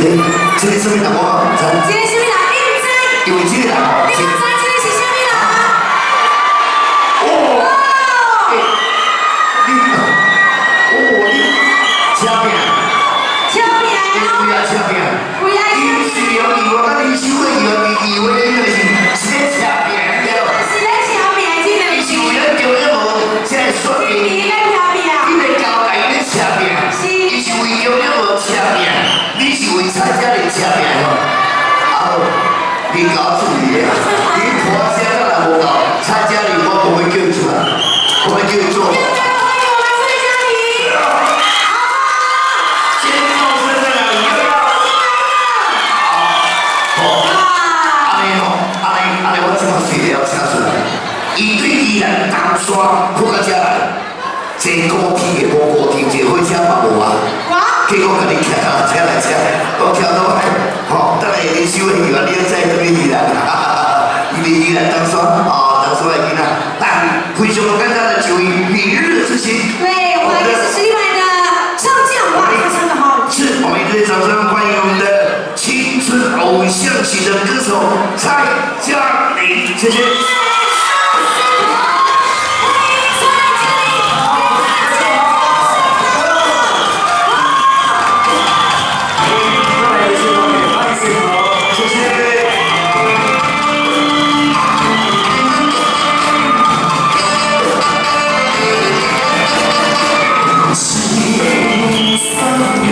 這個啥物人我嘛毋知。這個啥物人？你毋知？因為這個人哦，你毋知這個是啥物人？哦，欸，你，哦，你車拼，車拼。你為啊車拼，為愛伊是用議員，甲林秀慧議員，議員應該是是咧車拼對。是咧車拼真的。伊是為了中央無這個選民，伊咧車拼。你咧交代伊咧車拼，伊是為中央無車拼，你是為蔡嘉玲車拼吼。啊好，你搞注意啊！你破聲敢若無夠，蔡嘉玲我無會叫伊出來，我會叫伊做。歡迎我們蔡嘉玲。先動身在哪裡？好，按呢吼，按呢按呢，我這馬隨要請出來。伊對宜蘭東山過到遮來，坐高鐵的無高鐵，坐火車嘛無啊。結果共你徛到遮來遮，我徛到來，吼，等下林秀慧議員，你要載倒去宜蘭，伊佇宜蘭東山，哦，東山的囡仔，來，非常簡單的就以明日之星。對，我們也是實力派的唱將，哇，他唱得好。是，我們熱烈掌聲歡迎我們的青春偶像型的歌手蔡嘉玲，謝謝。歡迎蔡嘉玲。再來一次，歡迎石頭，謝謝。青山。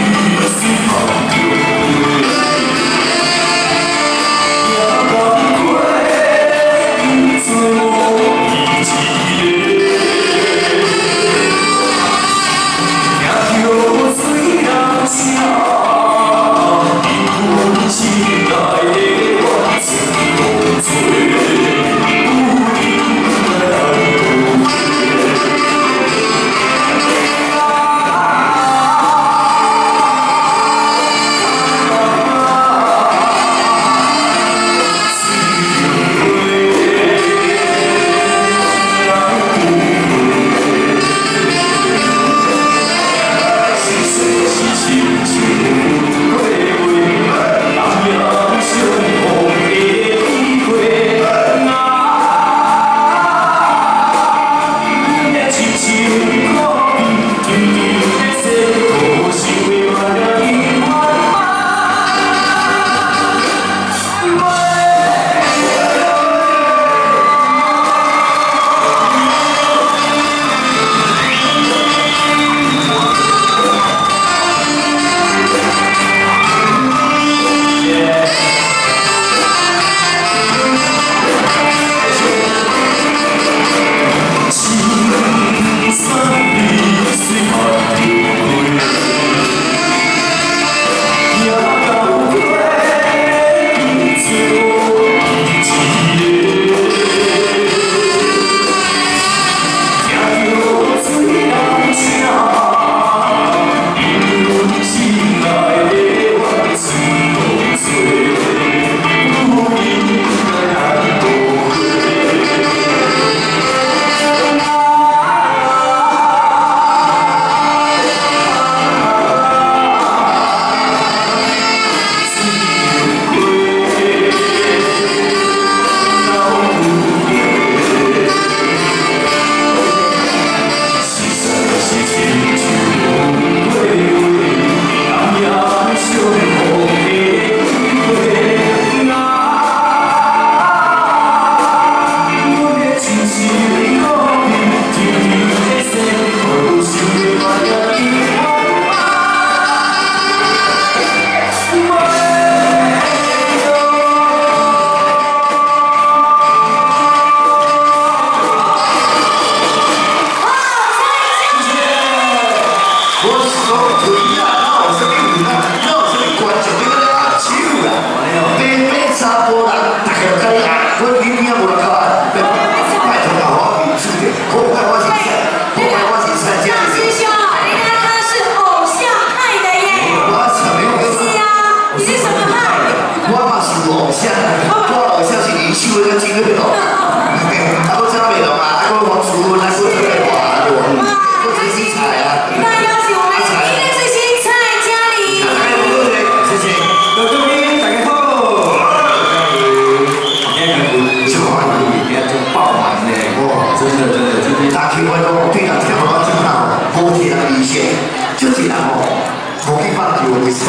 位置，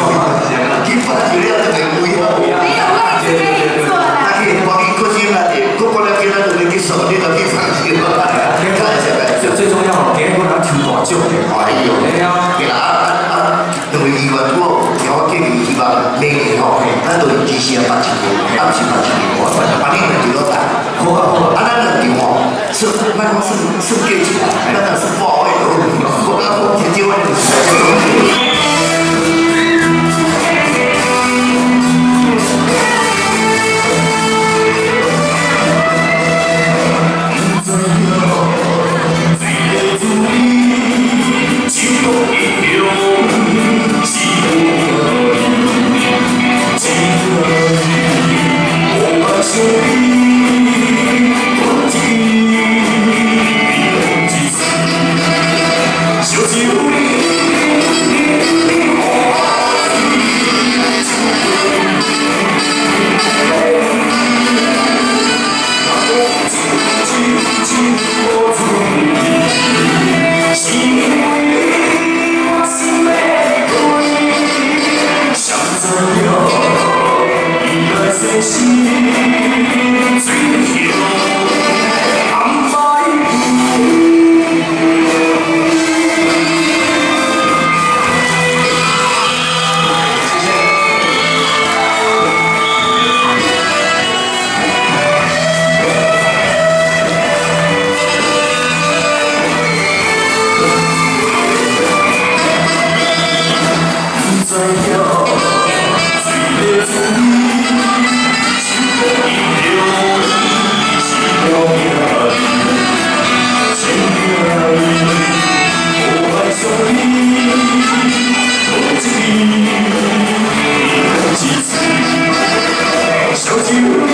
去放球了就袂位啊。沒有位置可以坐了。那去趕緊過去那裡，過過來今仔就要結束，你就去放球。感謝感謝。最最重要，今日我拿抽大獎的。哎呦，對啊。對啦，啊啊，兩位議員，我聽我建議，希望明年吼，咱就支持啊，辦一個，啊，毋是辦一個，啊，你兩場攏帶。好啊好啊。啊，咱兩場吼，算，莫講算算價錢啦，咱若算半位就好，我講天津我就是。想講一年多。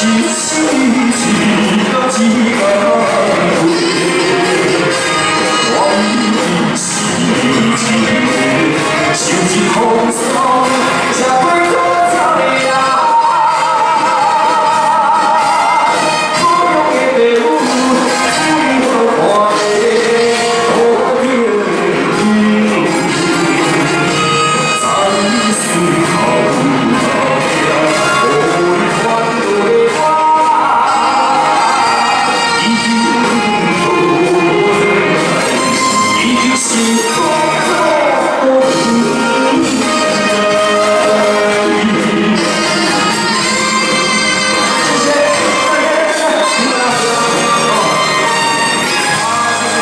一世一工一工过，我已是一个受尽风霜，才袂搁走的人。故乡的父母，为何看的好景？在思考予你烦恼的我，已经无回来，已经是故土无来。謝謝，好，謝謝。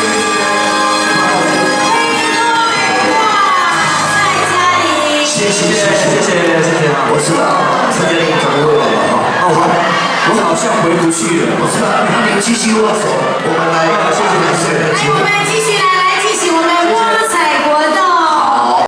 蔡嘉玲。謝謝謝謝。謝謝謝謝。我知道陳嘉玲可能會來了哈。哦，我好像回不去了。我知道，那你繼續握手，我們來，謝謝謝謝。來，我們繼續來。